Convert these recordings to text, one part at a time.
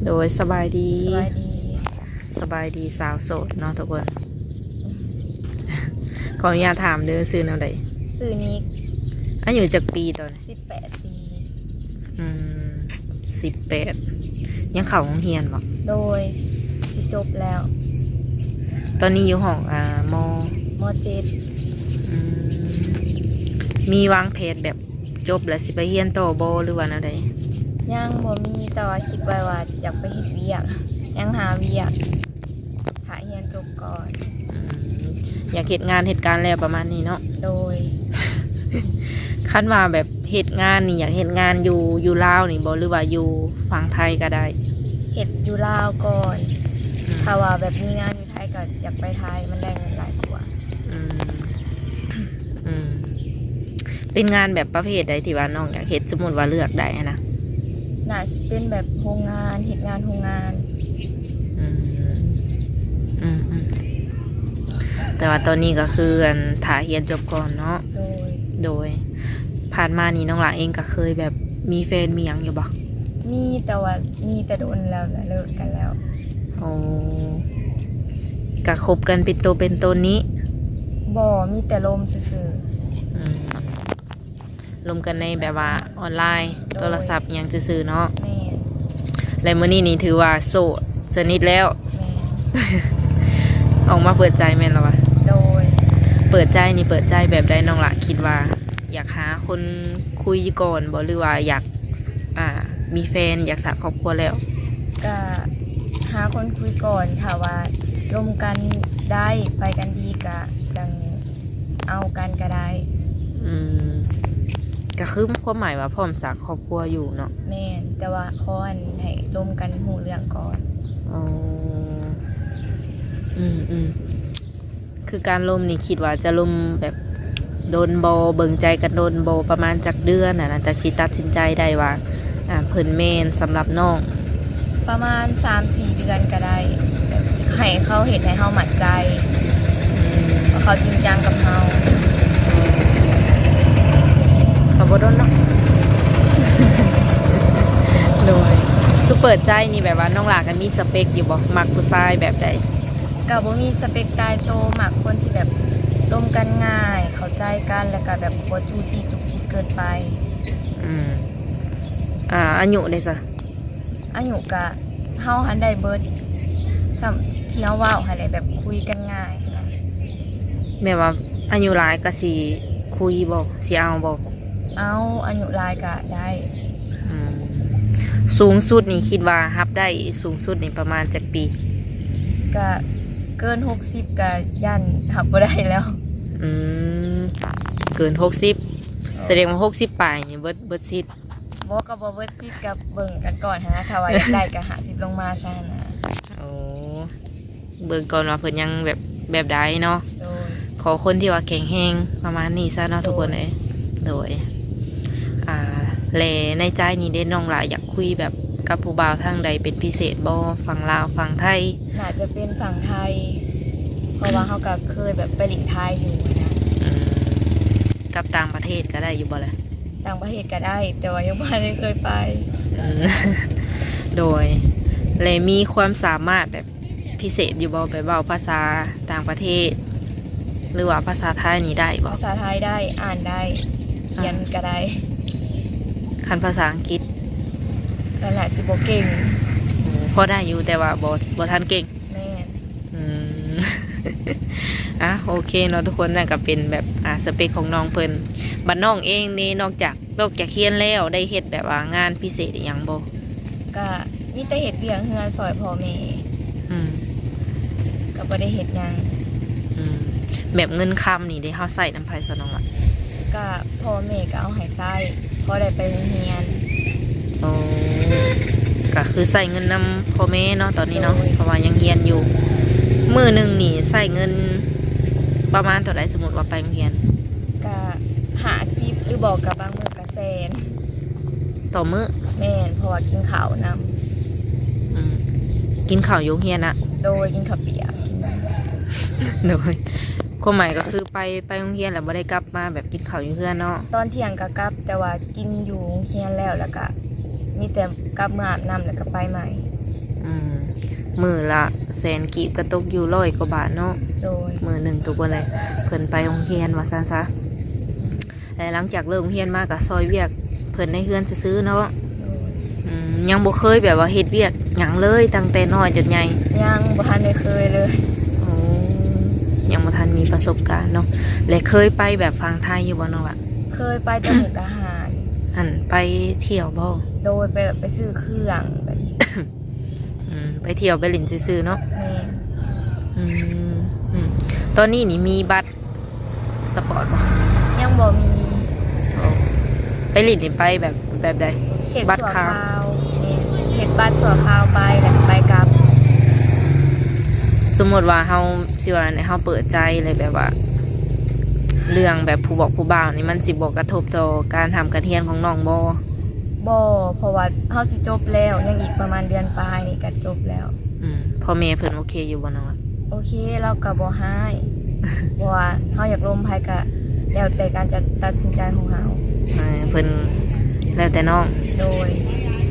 ໂດຍ ສະບາຍດີ ສະບາຍດີ ສະບາຍດີສາວໂສດເນາະທຸກຄົນ. ຂໍອະນຸຍາດຖາມເດີ ຊື່ແນວໃດ? ຊື່ນິກ. ອາຍຸຈັກປີຕອນນີ້? ສິບແປດປີ. ອືມ ສິບແປດ ຍັງເຂົ້າໂຮງຮຽນບໍ່? ໂດຍ ຊິຈົບແລ້ວ. ຕອນນີ້ຢູ່ຫ້ອງ ອາ ມໍ ມໍເຈັດ. ອືມ ມີວາງແຜນແບບຈົບແລ້ວຊິໄປຮຽນຕໍ່ບໍ່ ຫຼືວ່າແນວໃດ? ຍັງບໍ່ມີ ແຕ່ວ່າຄິດໄວ້ວ່າຢາກໄປເຮັດວຽກ ຍັງຫາວຽກ ຖ້າຮຽນຈົບກ່ອນ. ອືມ ຢາກເຮັດງານເຮັດການແລ້ວປະມານນີ້ເນາະ? ໂດຍ. ຄັນວ່າແບບເຮັດງານນີ້ ຢາກເຮັດງານຢູ່ ຢູ່ລາວນີ້ບໍ່ ຫຼືວ່າຢູ່ຝັ່ງໄທກໍໄດ້? ເຮັດຢູ່ລາວກ່ອນ. ອືມ ຖ້າວ່າແບບມີງານຢູ່ໄທກໍຢາກໄປໄທ ມັນໄດ້ເງິນຫຼາຍກວ່າ. ອືມ ອືມ ເປັນງານແບບປະເພດໃດທີ່ວ່ານ້ອງຢາກເຮັດ ສົມມຸດວ່າເລືອກໄດ້ຫັ້ນນະ? ໜ້າຊິເປັນແບບໂຮງງານ ເຮັດງານໂຮງງານ. ອືມ ອືມໆ ແຕ່ວ່າຕອນນີ້ກໍຄື ອັນ ຖ້າຮຽນຈົບກ່ອນເນາະ? ໂດຍ. ໂດຍ. ຜ່ານມານີ້ນ້ອງຫຼ້າເອງກໍເຄີຍແບບມີແຟນມີຫຍັງຢູ່ບໍ່? ມີ ແຕ່ວ່າມີແຕ່ດົນແລ້ວ ແລ້ວເລີກກັນແລ້ວ. ໂອ້ ກະຄົບກັນເປັນໂຕເປັນຕົນນີ້? ບໍ່ ມີແຕ່ລົມຊື່ໆ. ອືມ ລົມກັນໃນແບບວ່າອອນລາຍ ໂດຍ ໂທລະສັບຫຍັງຊື່ໆເນາະ? ແມ່ນ. ແລະມື້ນີ້ນີ້ຖືວ່າໂສດສະໜິດແລ້ວ? ແມ່ນ. ອອກມາເປີດໃຈແມ່ນລະວະ? ໂດຍ. ເປີດໃຈນີ້ເປີດໃຈແບບໃດນ້ອງຫຼ້າ ຄິດວ່າ ຢາກຫາຄົນຄຸຍກ່ອນບໍ່ ຫຼືວ່າຢາກ ອ່າ ມີແຟນ ຢາກສ້າງຄອບຄົວແລ້ວ? ກະຫາຄົນຄຸຍກ່ອນ ຖ້າວ່າລົມກັນໄດ້ ໄປກັນດີ ກະຈັ່ງເອົາກັນກະໄດ້. ອືມ ກະຄືຄວາມໝາຍວ່າພ້ອມສ້າງຄອບຄົວຢູ່ເນາະ? ແມ່ນ ແຕ່ວ່າຂໍ ອັນ ໃຫ້ລົມກັນຮູ້ເລື່ອງກ່ອນ. ອໍ ອືມໆ. ຄືການລົມນີ້ ຄິດວ່າຈະລົມແບບດົນບໍ່? ເບິ່ງໃຈກັນດົນບໍ່? ປະມານຈັກເດືອນຫັ້ນນະ ຈັ່ງຊິຕັດສິນໃຈໄດ້ວ່າ ອ່າ ເພິ່ນແມ່ນສຳລັບນ້ອງ? ປະມານສາມສີ່ເດືອນກໍໄດ້ ແບບໃຫ້ເຂົາເຮັດໃຫ້ເຮົາໝັ້ນໃຈ ອືມ ວ່າເຂົາຈິງຈັງກັບເຮົາ. ກໍບໍ່ດົນເນາະ. ໂດຍ. ຄືເປີດໃຈນີ້ ແບບວ່ານ້ອງຫຼ້າກໍມີສະເປັກຢູ່ບໍ່? ມັກຜູ້ຊາຍແບບໃດ? ກໍບໍ່ມີສະເປັກຕາຍໂຕ ມັກຄົນທີ່ແບບລົມກັນງ່າຍ ເຂົ້າໃຈກັນ ແລ້ວກໍແບບບໍ່ຈູ້ຈີ້ຈຸກຈິກເກີນໄປ. ອືມ ອາ ອາຍຸເດຊະ? ອາຍຸກະເຮົາຫັ້ນໄດ້ເບິດ ສ່ຳທີ່ເຮົາເວົ້າຫັ້ນແຫຼະ ແບບຄຸຍກັນງ່າຍຫັ້ນນະ. ແມ່ນວ່າອາຍຸຫຼາຍກະຊິຄຸຍບໍ່? ຊິເອົາບໍ່? ເອົາ ອາຍຸຫຼາຍກະໄດ້. ອືມ ສູງສຸດນີ້ຄິດວ່າຮັບໄດ້ສູງສຸດນີ້ປະມານຈັກປີ? ກະເກີນຫົກສິບກະຢ້ານຮັບບໍ່ໄດ້ແລ້ວ. ອືມ ເກີນຫົກສິບ ສະແດງວ່າຫົກສິບປາຍນີ້ເບິດ ເບິດສິດ. ບໍ່ ກໍບໍ່ເບິດສິດ ກໍເບິ່ງກັນກ່ອນຫັ້ນນະ ຖ້າວ່າຢາກໄດ້ກໍຫ້າສິບລົງມາຊະຫັ້ນນະ. ໂອ້ ເບິ່ງກ່ອນວ່າເພິ່ນຍັງແບບ ແບບໃດເນາະ. ໂດຍ. ຂໍຄົນທີ່ວ່າແຂງແຮງປະມານນີ້ຊະເນາະ ໂດຍ ທຸກຄົນເອີຍ. ໂດຍ. ອ່າ ແລະໃນໃຈນີ້ເດ ນ້ອງຫຼ້າຢາກຄຸຍແບບກັບຜູ້ບ່າວທາງໃດເປັນພິເສດບໍ່? ຝັ່ງລາວ ຝັ່ງໄທ? ໜ້າຈະເປັນຝັ່ງໄທ ເພາະວ່າເຮົາກໍເຄີຍແບບໄປຫຼິ້ນໄທຢູ່ນະ. ອືມ ກັບຕ່າງປະເທດກໍໄດ້ຢູ່ບໍ່ລະ? ຕ່າງປະເທດກໍໄດ້ ແຕ່ວ່າຍັງບໍ່ທັນໄດ້ເຄີຍໄປ. ອືມ ໂດຍ. ແລະມີຄວາມສາມາດແບບພິເສດຢູ່ບໍ່? ແບບເວົ້າພາສາຕ່າງປະເທດ ຫຼືວ່າພາສາໄທນີ້ໄດ້ບໍ່? ພາສາໄທໄດ້ ອ່ານໄດ້ ຂຽນກໍໄດ້. ຄັນພາສາອັງກິດ? ກໍໜ້າຊິບໍ່ເກັ່ງ. ໂອ້ ພໍໄດ້ຢູ່ ແຕ່ວ່າບໍ່ ບໍ່ທັນເກັ່ງ. ແມ່ນ. ອືມ ອ່ະ ໂອເຄເນາະທຸກຄົນ ນັ້ນກໍເປັນແບບ ອ່າ ສະເປັກຂອງນ້ອງເພິ່ນ. ບັດນ້ອງເອງນີ້ ນອກຈາກ ນອກຈາກຮຽນແລ້ວ ໄດ້ເຮັດແບບວ່າງານພິເສດອີ່ຫຍັງບໍ່? ກະມີແຕ່ເຮັດວຽກເຮືອນຊ່ອຍພໍ່ແມ່. ອືມ ກໍບໍ່ໄດ້ເຮັດຫຍັງ. ອືມ ແບບເງິນຄຳນີ້ເດ ເຮົາໃຊ້ນຳໃຜຊະນ້ອງລະ? ກະພໍ່ແມ່ກໍເອົາໃຫ້ໃຊ້ ພໍໄດ້ໄປໂຮງຮຽນ. ໂອ້ ກໍຄືໃຊ້ເງິນນຳພໍ່ແມ່ເນາະ ຕອນນີ້ເນາະ. ໂດຍ. ເພາະວ່າຍັງຮຽນຢູ່. ມື້ໜຶ່ງນີ້ໃຊ້ເງິນປະມານເທົ່າໃດ ສົມມຸດວ່າໄປໂຮງຮຽນ? ກະຫ້າສິບ ຫຼືບໍ່ກໍບາງມື້ກໍແສນ. ຕໍ່ມື້? ແມ່ນ ເພາະວ່າກິນເຂົ້ານຳ. ອືມ ກິນເຂົ້າຢູ່ໂຮງຮຽນນະ? ໂດຍ ກິນເຂົ້າປຽກ ກິນນຳ. ໂດຍ. ຄວາມໝາຍກໍຄືໄປ ໄປໂຮງຮຽນແລ້ວບໍ່ໄດ້ກັບມາແບບກິນເຂົ້າຢູ່ເຮືອນເນາະ? ຕອນທ່ຽງກໍກັບ ແຕ່ວ່າກິນຢູ່ໂຮງຮຽນແລ້ວ ແລ້ວກໍມີແຕ່ກັບເມືອອາບນ້ຳ ແລ້ວກໍໄປໃໝ່. ອືມ ມື້ລະແສນກີບ ກໍຕົກຢູ່ຮ້ອຍກວ່າບາດເນາະ. ໂດຍ ມື້ໜຶ່ງ ທຸກຄົນເອີຍ ເພິ່ນໄປໂຮງຮຽນວ່າຊັ້ນຊະ. ແລະ ຫຼັງຈາກເລີກໂຮງຮຽນມາ ກໍຊ່ອຍວຽກເພິ່ນໃນເຮືອນຊື່ໆເນາະ. ໂດຍ ອືມ ຍັງບໍ່ເຄີຍແບບວ່າເຮັດວຽກຫຍັງເລີຍ ຕັ້ງແຕ່ນ້ອຍຈົນໃຫຍ່? ຍັງບໍ່ທັນໄດ້ເຄີຍເລີຍ. ໂອ້ ຍັງບໍ່ທັນມີປະສົບການເນາະ. ແລະ ເຄີຍໄປແບບຝັ່ງໄທຢູ່ບໍ່ນ້ອງລະ? ເຄີຍໄປແຕ່ມຸກດາຫານ. ອັນ ໄປທ່ຽວບໍ່? ໂດຍ ໄປແບບໄປຊື້ເຄື່ອງແບບນີ້. ອືມ ໄປທ່ຽວໄປຫຼິ້ນຊື່ໆເນາະ. ແມ່ນ. ອືມ ອືມ ຕອນນີ້ນີ້ມີບັດສະປອດບໍ່? ຍັງບໍ່ມີ. ໂອ້ ໄປຫຼິ້ນນີ້ໄປແບບ ແບບໃດ? ເຮັດ ບັດ ຊົ່ວຄາວ ຄາວ. ແມ່ນ ເຮັດບັດຊົ່ວຄາວໄປ ແລ້ວກໍໄປກັບ. ສົມມຸດວ່າເຮົາ ຊິວ່າແນວໃດ ເຮົາເປີດໃຈ ແລ້ວແບບວ່າ ເລື່ອງແບບຜູ້ບອກຜູ້ບ່າວນີ້ ມັນຊິບໍ່ກະທົບຕໍ່ການຮ່ຳການຮຽນຂອງນ້ອງບໍ່? ບໍ່ ເພາະວ່າເຮົາຊິຈົບແລ້ວ ຍັງອີກປະມານເດືອນປາຍນີ້ກະຈົບແລ້ວ. ອືມ ພໍ່ແມ່ເພິ່ນໂອເຄຢູ່ບໍ່ນ້ອງ? ໂອເຄ ລາວກະບໍ່ຮ້າຍ ເພາະວ່າເຮົາຢາກລົມໃຜກະແລ້ວແຕ່ການຈະຕັດສິນໃຈຂອງເຮົາ. ເອີ ເພິ່ນແລ້ວແຕ່ນ້ອງ. ໂດຍ.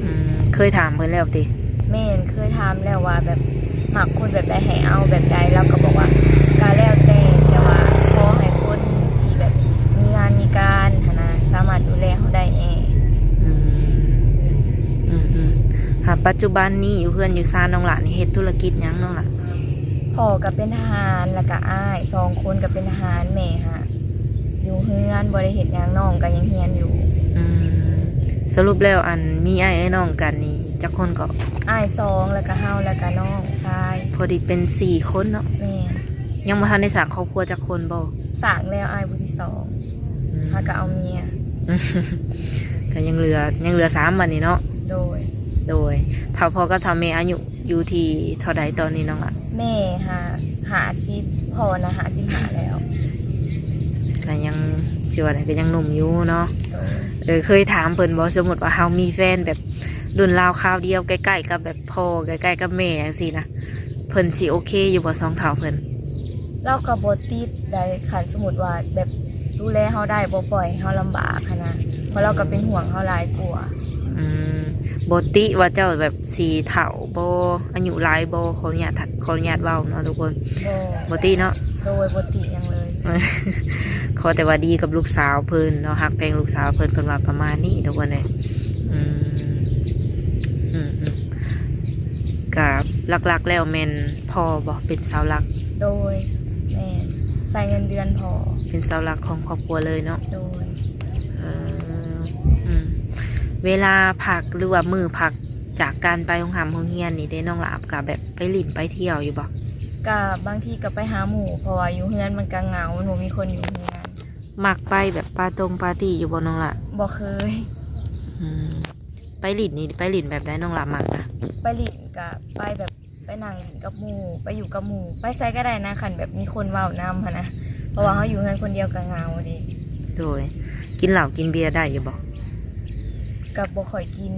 ອືມ ເຄີຍຖາມເພິ່ນແລ້ວຕິ? ແມ່ນ ເຄີຍຖາມແລ້ວວ່າແບບມັກຄົນແບບໃດ ໃຫ້ເອົາແບບໃດ ລາວກໍບອກວ່າກະແລ້ວແຕ່ ແຕ່ວ່າຂໍໃຫ້ຄົນທີ່ແບບມີງານມີການຫັ້ນນະ ສາມາດດູແລເຮົາໄດ້ແດ່. ອືມ ອືມໆ ຫາກປັດຈຸບັນນີ້ຢູ່ເຮືອນຢູ່ຊານນ້ອງຫຼ້ານີ້ເຮັດທຸລະກິດຫຍັງນ້ອງຫຼ້າ? ພໍ່ກໍເປັນທະຫານ ແລ້ວກໍອ້າຍສອງຄົນກໍເປັນທະຫານ ແມ່ຫາ ຢູ່ເຮືອນບໍ່ໄດ້ເຮັດຫຍັງ ນ້ອງກໍຍັງຮຽນຢູ່. ອືມ ສະຫຼຸບແລ້ວ ອັນ ມີອ້າຍເອື້ອຍນ້ອງກັນນີ້ຈັກຄົນເກາະ? ອ້າຍສອງ ແລ້ວກະເຮົາ ແລ້ວກະນ້ອງຊາຍ. ພໍດີເປັນສີ່ຄົນເນາະ. ແມ່ນ. ຍັງບໍ່ທັນໄດ້ສ້າງຄອບຄົວຈັກຄົນບໍ່? ສ້າງແລ້ວ ອ້າຍຜູ້ທີສອງ. ອືມ ຫາກະເອົາເມຍ. ກໍຍັງເຫຼືອ ຍັງເຫຼືອສາມບັດນີ້ເນາະ. ໂດຍ. ໂດຍ. ເຖົ້າພໍ່ກັບເຖົ້າແມ່ອາຍຸ ຢູ່ທີ່ເທົ່າໃດຕອນນີ້ນ້ອງລະ? ແມ່ຫາ ຫ້າສິບ ພໍ່ນະຫ້າສິບຫ້າແລ້ວ. ກໍຍັງ ຊິວ່າໃດກໍຍັງໜຸ່ມຢູ່ເນາະ. ໂດຍ. ເອີ ເຄີຍຖາມເພິ່ນບໍ່ ສົມມຸດວ່າເຮົາມີແຟນແບບລຸ້ນລາວຄາວດຽວ ໃກ້ໆກັບແບບພໍ່ ໃກ້ໆກັບແມ່ຈັ່ງຊີ້ນະ ເພິ່ນຊິໂອເຄຢູ່ບໍ່ ສອງເຖົ້າເພິ່ນ? ລາວກໍບໍ່ຕິດໃດ໋ ຄັນສົມມຸດວ່າແບບດູແລເຮົາໄດ້ ບໍ່ປ່ອຍໃຫ້ເຮົາລຳບາກຫັ້ນນະ ເພາະລາວກໍເປັນຫ່ວງເຮົາຫຼາຍກວ່າ. ອືມ ບໍ່ຕິວ່າເຈົ້າແບບຊິເຖົ້າບໍ່ ອາຍຸຫຼາຍບໍ່? ຂໍອະນຸຍາດ ຂໍອະນຸຍາດເວົ້າເນາະທຸກຄົນ. ບໍ່ ບໍ່ຕິເນາະ. ໂດຍ ບໍ່ຕິຫຍັງເລີຍ. ຂໍແຕ່ວ່າດີກັບລູກສາວເພິ່ນເນາະ ຮັກແພງລູກສາວເພິ່ນ ເພິ່ນວ່າປະມານນີ້ທຸກຄົນເອີຍ. ອືມ ອືມໆ ກະຫຼັກໆແລ້ວແມ່ນພໍ່ບໍ່ເປັນເສົາຫຼັກ? ໂດຍ ແມ່ນ ໃຊ້ເງິນເດືອນພໍ່ ເປັນເສົາຫຼັກຂອງຄອບຄົວເລີຍເນາະ. ໂດຍ. ເອີ ອືມ ເວລາພັກ ຫຼືວ່າມື້ພັກຈາກການໄປໂຮງຮ່ຳໂຮງຮຽນນີ້ເດ້ ນ້ອງລະກະແບບໄປຫຼິ້ນໄປທ່ຽວຢູ່ບໍ່? ກະບາງທີກະໄປຫາໝູ່ ເພາະວ່າຢູ່ເຮືອນມັນກະເຫງົາ ມັນບໍ່ມີຄົນຢູ່ເຮືອນ. ມັກໄປແບບປາຕົງປາຕີ້ຢູ່ບໍ່ນ້ອງລະ? ບໍ່ເຄີຍ. ອືມ ໄປຫຼິ້ນນີ້ໄປຫຼິ້ນແບບໃດນ້ອງລະມັກນະ? ໄປຫຼິ້ນກະໄປແບບ ໄປນັ່ງຫຼິ້ນກັບໝູ່ ໄປຢູ່ກັບໝູ່ ໄປໃສກໍໄດ້ນະ ຄັນແບບມີຄົນເວົ້ານຳຫັ້ນນະ ເພາະວ່າເຮົາຢູ່ເຮືອນຄົນດຽວກໍເຫງົາເດ້. ໂດຍ. ກິນເຫຼົ້າກິນເບຍໄດ້ຢູ່ບໍ່? ກໍບໍ່ຄ່ອຍກິນ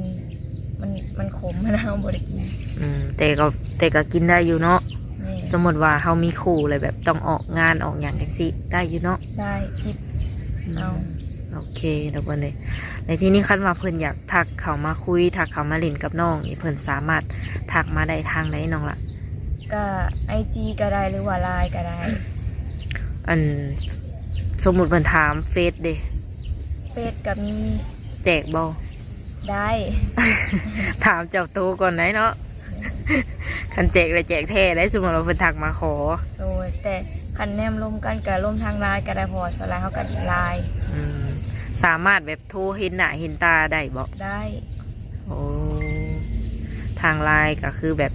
ມັນ ມັນຂົມຫັ້ນນະ ເຮົາບໍ່ໄດ້ກິນ. ອືມ ແຕ່ກໍ ແຕ່ກໍກິນໄດ້ຢູ່ເນາະ. ແມ່ນ. ສົມມຸດວ່າເຮົາມີຄູ່ແລ້ວແບບຕ້ອງອອກງານອອກຫຍັງຈັ່ງຊີ້ ໄດ້ຢູ່ເນາະ? ໄດ້ ຈິບ ອືມ ເອົາ. ໂອເຄ ທຸກຄົນເອີຍ ໃນທີ່ນີ້ຄັນວ່າເພິ່ນຢາກທັກເຂົ້າມາຄຸຍ ທັກເຂົ້າມາຫຼິ້ນກັບນ້ອງນີ້ ເພິ່ນສາມາດທັກມາໄດ້ທາງໃດນ້ອງລະ? ກະໄອຈີກໍໄດ້ ຫຼືວ່າລາຍກໍໄດ້. ອັນ ສົມມຸດເພິ່ນຖາມເຟສເດ? ເຟສກໍມີ. ແຈກບໍ່? ໄດ້. ຖາມເຈົ້າໂຕກ່ອນໄດ໋ເນາະ. ຄັນແຈກແລ້ວແຈກແທ້ໄດ໋ ສົມມຸດວ່າເພິ່ນທັກມາຂໍ. ໂດຍ ແຕ່ຄັນແນມລົມກັນກະລົມທາງລາຍກໍໄດ້ ເພາະວ່າສ່ວນຫຼາຍເຮົາກໍລາຍ. ອືມ ສາມາດແບບໂທເຫັນໜ້າເຫັນຕາໄດ້ບໍ່? ໄດ້. ໂອ້ ທາງລາຍກໍຄືແບບ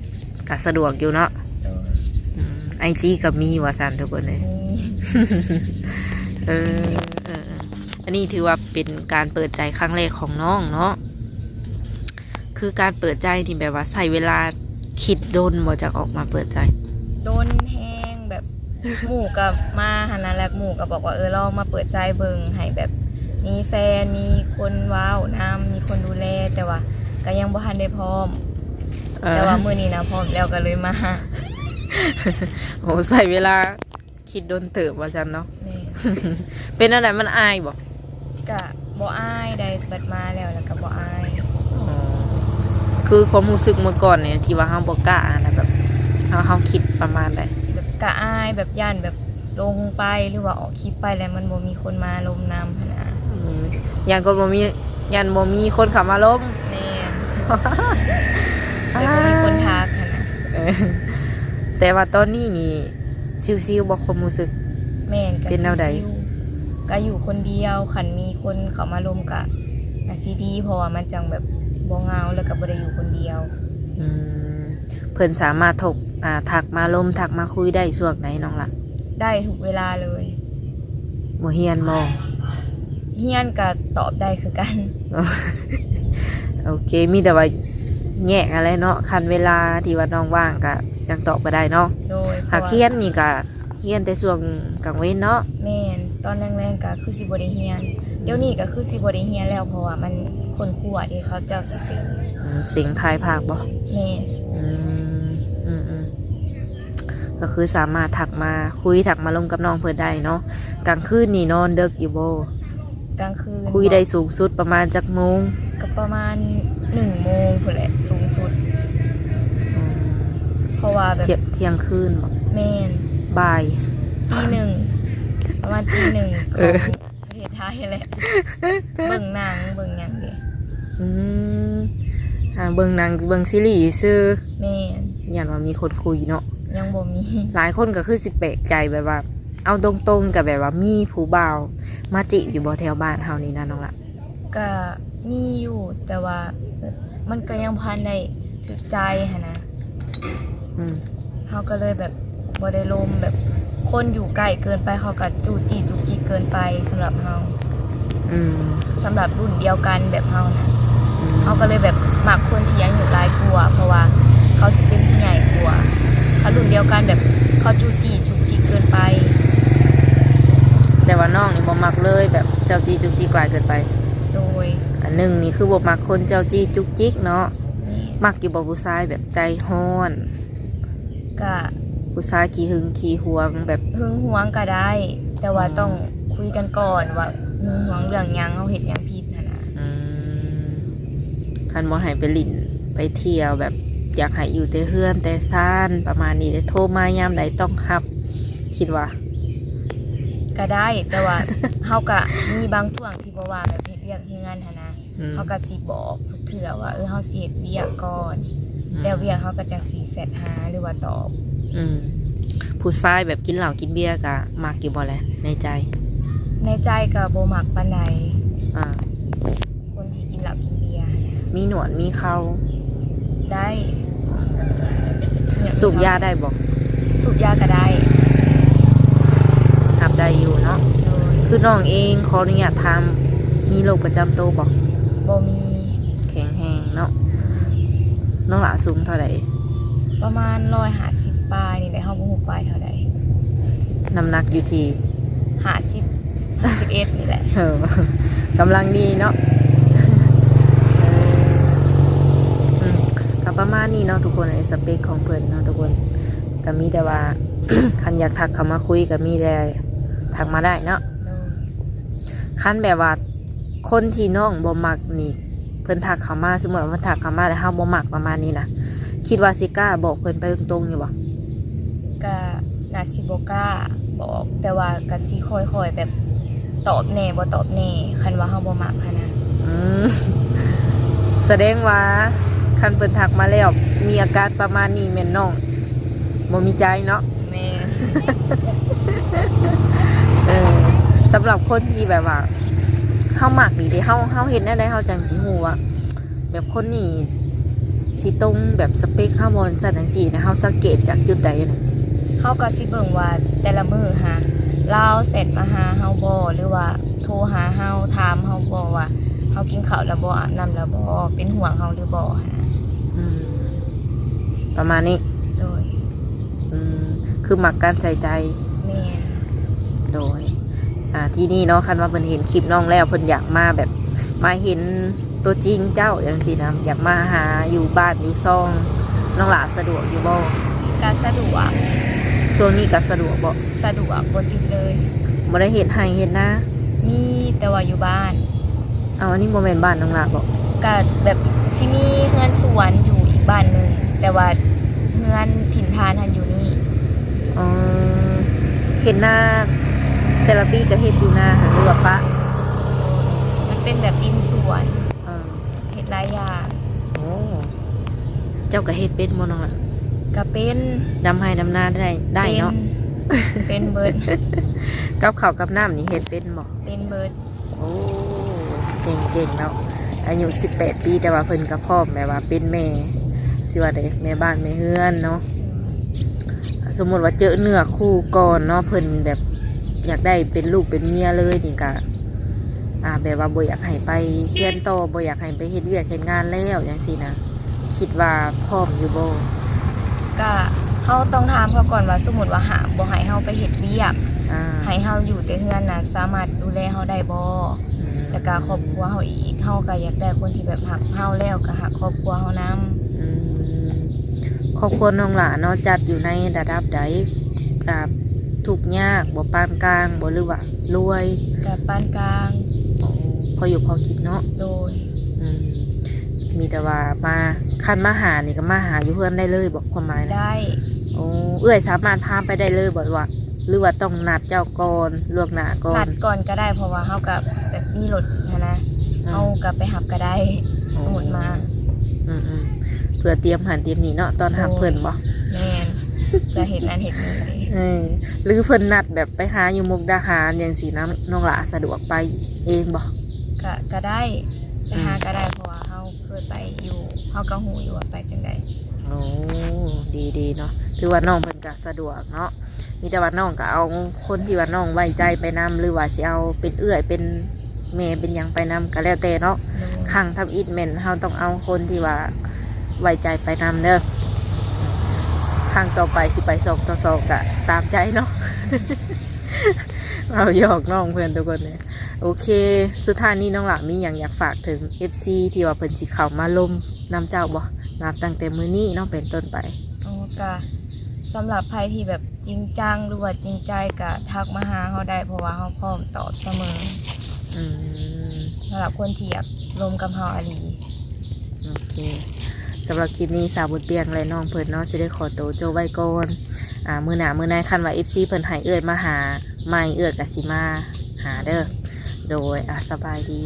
ກໍສະດວກຢູ່ເນາະ. ໂດຍ. ອືມ ໄອຈີກໍມີວ່າຊັ້ນທຸກຄົນເອີຍ. ມີ. ເອີ ເອີ ເອີ ອັນນີ້ຖືວ່າເປັນການເປີດໃຈຄັ້ງແລກຂອງນ້ອງເນາະ. ຄືການເປີດໃຈນີ້ແບບວ່າໃຊ້ເວລາຄິດດົນບໍ່ ຈັ່ງອອກມາເປີດໃຈ? ດົນແຮງ ແບບໝູ່ກໍມາຫັ້ນນະ ແລ້ວໝູ່ກໍບອກວ່າ ເອີ ລອງມາເປີດໃຈເບິ່ງ ໃຫ້ແບບມີແຟນ ມີຄົນເວົ້ານຳ ມີຄົນດູແລ ແຕ່ວ່າກໍຍັງບໍ່ທັນໄດ້ພ້ອມ. ເອີ ແຕ່ວ່າມື້ນີ້ນະພ້ອມແລ້ວ ກໍເລີຍມາ. ໂອ້ ໃຊ້ເວລາ ຄິດດົນເຕີບວ່າຊັ້ນເນາະ. ແມ່ນ. ເປັນແນວໃດ ມັນອາຍບໍ່? ກະບໍ່ອາຍໃດ໋ ບັດມາແລ້ວ ແລ້ວກະບໍ່ອາຍ. ອໍ ຄືຄວາມຮູ້ສຶກເມື່ອກ່ອນນີ້ທີ່ວ່າເຮົາບໍ່ກ້າຫັ້ນນະ ແບບເຮົາ ເຮົາຄິດປະມານໃດ? ແບບກະອາຍ ແບບຢ້ານແບບລົງໄປ ຫຼືວ່າອອກຄລິບໄປແລ້ວມັນບໍ່ມີຄົນມາລົມນຳຫັ້ນນະ. ອືມ ຢ້ານຄົນບໍ່ມີ ຢ້ານບໍ່ມີຄົນເຂົ້າມາລົມ. ແມ່ນ ແບບບໍ່ມີຄົນທັກຫັ້ນນະ. ເອີ ແຕ່ວ່າຕອນນີ້ນີ້ຊິວໆບໍ່ ຄວາມຮູ້ສຶກ? ແມ່ນ ກະເປັນແນວໃດ? ຊິວໆ ກະຢູ່ຄົນດຽວ ຄັນມີຄົນເຂົ້າມາລົມກະ ກະຊິດີ ເພາະວ່າມັນຈັ່ງແບບບໍ່ເຫງົາ ແລ້ວກະບໍ່ໄດ້ຢູ່ຄົນດຽວ. ອືມ ເພິ່ນສາມາດທົກ ອ່າ ທັກມາລົມ ທັກມາຄຸຍໄດ້ຊ່ວງໃດນ້ອງລະ? ໄດ້ທຸກເວລາເລີຍ. ບໍ່ຮຽນບໍ່? ຮຽນກະຕອບໄດ້ຄືກັນ. ໂອເຄ ມີແຕ່ວ່າແຍກຫັ້ນແຫຼະເນາະ ຄັນເວລາທີ່ວ່ານ້ອງວ່າງກະຈັ່ງຕອບກະໄດ້ເນາະ. ໂດຍ ຫາກຮຽນນີ້ກະຮຽນແຕ່ຊ່ວງກາງເວັນເນາະ. ແມ່ນ ຕອນແລງໆກະຄືຊິບໍ່ໄດ້ຮຽນ. ດຽວນີ້ກະຄືຊິບໍ່ໄດ້ຮຽນແລ້ວ ເພາະວ່າມັນຄົ້ນຄວ້າເດ້ ເຂົາເຈົ້າຊິເສັງ. ອືມ ເສັງທ້າຍພາກບໍ່? ແມ່ນ. ອືມ ອືມໆ ກໍຄືສາມາດທັກມາຄຸຍ ທັກມາລົມກັບນ້ອງເພິ່ນໄດ້ເນາະ. ກາງຄືນນີ້ນອນເດິກຢູ່ບໍ່? ກາງຄືນ ຄຸຍໄດ້ສູງສຸດປະມານຈັກໂມງ? ກໍປະມານໜຶ່ງໂມງພຸ້ນແຫຼະສູງສຸດ. ອືມ ເພາະວ່າແບບ ທ່ຽງ ທ່ຽງຄືນບໍ່? ແມ່ນ. ບ່າຍ ຕີໜຶ່ງ ປະມານຕີໜຶ່ງ ເອີ ຂອງປະເທດໄທຫັ້ນແຫຼະ ເບິ່ງໜັງເບິ່ງຫຍັງເດ້. ອືມ ອ່າ ເບິ່ງໜັງເບິ່ງຊີຣີຊື່. ແມ່ນ. ຢ້ານວ່າມີຄົນຄຸຍເນາະ. ຍັງບໍ່ມີ. ຫຼາຍຄົນກໍຄືຊິແປກໃຈແບບວ່າ ເອົາຕົງໆ ກໍແບບວ່າມີຜູ້ບ່າວມາຈີບຢູ່ບໍ່ແຖວບ້ານເຮົານີ້ນະນ້ອງລະ? ກະມີຢູ່ ແຕ່ວ່າມັນກໍຍັງບໍ່ທັນໄດ້ຖືກໃຈຫັ້ນນະ. ອືມ ເຮົາກໍເລີຍແບບບໍ່ໄດ້ລົມ ແບບຄົນຢູ່ໃກ້ເກີນໄປ ເຂົາກໍຈູ້ຈີ້ຈຸກຈິກເກີນໄປສຳລັບເຮົາ. ອືມ ສຳລັບລຸ້ນດຽວກັນແບບເຮົານະ. ອືມ ເຮົາກໍເລີຍແບບມັກຄົນທີ່ອາຍຸຫຼາຍກວ່າ ເພາະວ່າເຂົາຊິເປັນຜູ້ໃຫຍ່ກວ່າ. ຖ້າລຸ້ນດຽວກັນແບບເຂົາຈູ້ຈີ້ຈຸກຈິກເກີນໄປ. ແຕ່ວ່ານ້ອງນີ້ບໍ່ມັກເລີຍ ແບບເຈົ້າຈີ້ຈຸກຈິກຫຼາຍເກີນໄປ. ໂດຍ. ອັນໜຶ່ງນີ້ຄືບໍ່ມັກຄົນເຈົ້າຈີ້ຈຸກຈິກເນາະ. ແມ່ນ. ມັກຢູ່ບໍ່ຜູ້ຊາຍແບບໃຈຮ້ອນ? ກະ ຜູ້ຊາຍຂີ້ຫຶງຂີ້ຫວງແບບ ຫຶງຫວງກະໄດ້ ແຕ່ວ່າ ອືມ ຕ້ອງຄຸຍກັນກ່ອນວ່າຫຶງຫວງເລື່ອງຫຍັງ ເຮົາເຮັດຫຍັງຜິດຫັ້ນນະ. ອືມ ຄັນບໍ່ໃຫ້ໄປຫຼິ້ນໄປທ່ຽວ ແບບຢາກໃຫ້ຢູ່ແຕ່ເຮືອນແຕ່ຊານປະມານນີ້ເດ້ ໂທມາຍາມໃດຕ້ອງຮັບ ຄິດວ່າ ກະໄດ້ ແຕ່ວ່າເຮົາກະມີບາງຊ່ວງທີ່ບໍ່ວ່າງ ແບບເຮັດວຽກເຮືອນຫັ້ນນະ. ອືມ ເຮົາກໍຊິບອກທຸກເທື່ອວ່າ ເອີ ເຮົາຊິເຮັດວຽກກ່ອນ ອືມ ແລ້ວວຽກເຮົາກໍຈັ່ງຊິແຊັດຫາ ຫຼືວ່າຕອບ. ອືມ ຜູ້ຊາຍແບບກິນເຫຼົ້າກິນເບຍກໍມັກຢູ່ບໍ່ແລະ ໃນໃຈ? ໃນໃຈກໍບໍ່ມັກປານໃດ. ອ່າ ຄົນທີ່ກິນເຫຼົ້າກິນເບຍ. ມີໜວດມີເຂົາ? ໄດ້. ສູບຢາໄດ້ບໍ່? ສູບຢາກໍໄດ້. ຮັບໄດ້ຢູ່ເນາະ. ໂດຍ. ຄືນ້ອງເອງ ຂໍອະນຸຍາດຖາມ ມີໂລກປະຈຳໂຕບໍ່? ບໍ່ມີ. ແຂງແຮງເນາະ. ນ້ອງຫຼ້າສູງເທົ່າໃດ? ປະມານຮ້ອຍຫ້າສິບປາຍນີ້ແຫຼະ ເຮົາບໍ່ຮູ້ປາຍເທົ່າໃດ. ນ້ຳໜັກຢູ່ທີ່? ຫ້າສິບ ຫ້າສິບເອັດນີ້ແຫຼະ. ເອີ ກຳລັງດີເນາະ. ເອີ ອືມ ກໍປະມານນີ້ເນາະທຸກຄົນ ສະເປັກຂອງເພິ່ນເນາະທຸກຄົນ. ກໍມີແຕ່ວ່າ ຄັນຢາກທັກເຂົ້າມາຄຸຍກໍມີແຕ່ທັກມາໄດ້ເນາະ. ໂດຍ. ຄັນແບບວ່າຄົນທີ່ນ້ອງບໍ່ມັກນີ້ ເພິ່ນທັກເຂົ້າມາ ສົມມຸດວ່າເພິ່ນທັກເຂົ້າມາແລ້ວເຮົາບໍ່ມັກປະມານນີ້ນະ ຄິດວ່າຊິກ້າບອກເພິ່ນໄປຕົງໆຢູ່ບໍ່? ກະໜ້າຊິບໍ່ກ້າບອກ ແຕ່ວ່າກະຊິຄ່ອຍໆແບບຕອບແດ່ບໍ່ຕອບແດ່ ຄັນວ່າເຮົາບໍ່ມັກຫັ້ນນະ. ອືມ ສະແດງວ່າຄັນເພິ່ນທັກມາແລ້ວມີອາການປະມານນີ້ແມ່ນນ້ອງ ບໍ່ມີໃຈເນາະ. ແມ່ນ. ເອີ ສຳລັບຄົນທີ່ແບບວ່າເຮົາມັກນີ້ເດ້ ເຮົາ ເຮົາເຮັດແນວໃດເຮົາຈັ່ງຊິຮູ້ວ່າແບບຄົນນີ້ຊິຕົງແບບສະເປັກເຮົາບໍ່ ຈັ່ງຊັ້ນຈັ່ງຊີ້ນະ ເຮົາສັງເກດຈາກຈຸດໃດນະ? ເຮົາກໍຊິເບິ່ງວ່າແຕ່ລະມື້ຫາ ລາວແຊັດມາຫາເຮົາບໍ່ ຫຼືວ່າໂທຫາເຮົາ ຖາມເຮົາບໍ່ວ່າເຮົາກິນເຂົ້າແລ້ວບໍ່ ອາບນ້ຳແລ້ວບໍ່ ເປັນຫ່ວງເຮົາຫຼືບໍ່ຫັ້ນນະ. ອືມ ປະມານນີ້. ໂດຍ. ອືມ ຄືມັກການໃສ່ໃຈ. ແມ່ນ. ໂດຍ. ອ່າ ທີນີ້ເນາະ ຄັນວ່າເພິ່ນເຫັນຄລິບນ້ອງແລ້ວ ເພິ່ນຢາກມາແບບ ມາເຫັນຕົວຈິງເຈົ້າຈັ່ງຊີ້ນະ ຢາກມາຫາຢູ່ບ້ານຢູ່ຊ່ອງ ນ້ອງຫຼ້າສະດວກຢູ່ບໍ່? ກະສະດວກ. ຊ່ວງນີ້ກະສະດວກບໍ່? ສະດວກ ບໍ່ຕິດເລີຍ. ບໍ່ໄດ້ເຮັດໄຮ່ເຮັດນາ? ມີ ແຕ່ວ່າຢູ່ບ້ານ. ເອົາ ອັນນີ້ບໍ່ແມ່ນບ້ານນ້ອງຫຼ້າບໍ່? ກະແບບສ ມີເຮືອນສວນຢູ່ອີກບ້ານໜຶ່ງ ແຕ່ວ່າເຮືອນຖິ່ນຖານຫັ້ນຢູ່ນີ້. ອໍ ເຮັດນາ ແຕ່ລະປີກໍເຮັດຢູ່ນາ ຫຼືວ່າປະ? ມັນເປັນແບບດິນສວນ ເອີ ເຮັດຫຼາຍຢ່າງ. ໂອ້ ເຈົ້າກໍເຮັດເປັນບໍ່ນ້ອງລະ? ກໍເປັນ. ດຳໄຮ່ດຳນາໄດ້ ໄດ້ເນາະ? ເປັນ ເປັນເບິດ. ກັບເຂົ້າກັບນ້ຳນີ້ເຮັດເປັນບໍ່? ເປັນເບິດ. ໂອ້ ເກັ່ງໆ ເນາະ ອາຍຸສິບແປດປີ ແຕ່ວ່າເພິ່ນກໍພ້ອມແບບວ່າເປັນແມ່ ຊິວ່າໃດ ແມ່ບ້ານແມ່ເຮືອນເນາະ. ສົມມຸດວ່າເຈີເນື້ອຄູ່ກ່ອນເນາະ ເພິ່ນແບບຢາກໄດ້ເປັນລູກເປັນເມຍເລີຍນີ້ກະ ອ່າ ແບບວ່າບໍ່ຢາກໃຫ້ໄປຮຽນຕໍ່ ບໍ່ຢາກໃຫ້ໄປເຮັດວຽກເຮັດງານແລ້ວຈັ່ງຊີ້ນະ ຄິດວ່າພ້ອມຢູ່ບໍ່? ກະເຮົາຕ້ອງຖາມເຂົາກ່ອນວ່າ ສົມມຸດວ່າຫ້າມບໍ່ໃຫ້ເຮົາໄປເຮັດວຽກ ອ່າ ໃຫ້ເຮົາຢູ່ແຕ່ເຮືອນນະ ສາມາດດູແລເຮົາໄດ້ບໍ່? ອືມ ແລ້ວກະຄອບຄົວເຮົາອີກ ເຮົາກະຢາກໄດ້ຄົນທີ່ແບບຮັກເຮົາແລ້ວກະຮັກຄອບຄົວເຮົານຳ. ອືມ ຄອບຄົວນ້ອງຫຼ້າເນາະ ຈັດຢູ່ໃນລະດັບໃດ? ກະທຸກຍາກບໍ່ ປານກາງບໍ່ ຫຼືວ່າລວຍ? ກະປານກາງ. ອໍ ພໍຢູ່ພໍກິນເນາະ? ໂດຍ. ອືມ ມີແຕ່ວ່າມາ ຄັນມາຫານີ້ກໍມາຫາຢູ່ເຮືອນໄດ້ເລີຍບໍ ຄວາມໝາຍນະ? ໄດ້. ໂອ້ ເອື້ອຍສາມາດພາໄປໄດ້ເລີຍບໍ ຫຼືວ່າ ຫຼືວ່າຕ້ອງນັດເຈົ້າກ່ອນ ລ່ວງໜ້າກ່ອນ? ນັດກ່ອນກໍໄດ້ ເພາະວ່າເຮົາກໍແບບມີລົດຫັ້ນນະ ອືມ ເຮົາກໍໄປຮັບກໍໄດ້. ອໍ ສົມມຸດມາ ອືມໆ ເພື່ອຕຽມຫັ້ນຕຽມນີ້ເນາະ ຕ້ອນຮັບເພິ່ນບໍ? ໂດຍ. ແມ່ນ ເພື່ອເຮັດນັ້ນເຮັດນີ້. ເອີ ຫຼືເພິ່ນນັດແບບໄປຫາຢູ່ມຸກດາຫານຈັ່ງຊີ້ນະ ນ້ອງຫຼ້າສະດວກໄປເອງບໍ? ກະ ກະໄດ້ ໄປຫາ ອືມ ກະໄດ້ ເພາະວ່າເຮົາເຄີຍໄປຢູ່ ເຮົາກໍຮູ້ຢູ່ວ່າໄປຈັ່ງໃດ. ໂອ້ ດີໆ ເນາະ ຖືວ່ານ້ອງເພິ່ນກໍສະດວກເນາະ ມີແຕ່ວ່ານ້ອງກໍເອົາຄົນທີ່ວ່ານ້ອງໄວ້ໃຈໄປນຳ ຫຼືວ່າຊິເອົາເປັນເອື້ອຍເປັນແມ່ເປັນຫຍັງໄປນຳກໍແລ້ວແຕ່ເນາະ. ໂດຍ. ຄັ້ງທຳອິດແມ່ນເຮົາຕ້ອງເອົາຄົນທີ່ວ່າໄວ້ໃຈໄປນຳເດີ ຄັ້ງຕໍ່ໄປຊິໄປສອງຕໍ່ສອງກໍຕາມໃຈເນາະ. ເວົ້າຫຍອກນ້ອງເພິ່ນທຸກຄົນເດີ. ໂອເຄ ສຸດທ້າຍນີ້ນ້ອງຫຼ້າມີຫຍັງຢາກຝາກເຖິງເອັຟຊີທີ່ວ່າເພິ່ນຊິເຂົ້າມາລົມນຳເຈົ້າບໍ່? ນັບຕັ້ງແຕ່ມື້ນີ້ເນາະ ເປັນຕົ້ນໄປ. ອໍ ກະສຳລັບໃຜທີ່ແບບຈິງຈັງ ຫຼືວ່າຈິງໃຈ ກະທັກມາຫາເຮົາໄດ້ ເພາະວ່າເຮົາພ້ອມຕອບສະເໝີ. ອືມ ສຳລັບຄົນທີ່ຢາກລົມກັບເຮົາອີ່ຫຼີ. ໂອເຄ ສຳລັບຄລິບນີ້ ສາວບຸນປຽງ ແລະ ນ້ອງເພິ່ນເນາະ ຊິໄດ້ຂໍໂຕຈົບໄວ້ກ່ອນ. ອ່າ ມື້ໜ້າມື້ໃນ ຄັນວ່າເອັຟຊີເພິ່ນໃຫ້ເອື້ອຍມາຫາໃໝ່ ເອື້ອຍກໍຊິມາຫາເດີ. ໂດຍ ອ່າ ສະບາຍດີ.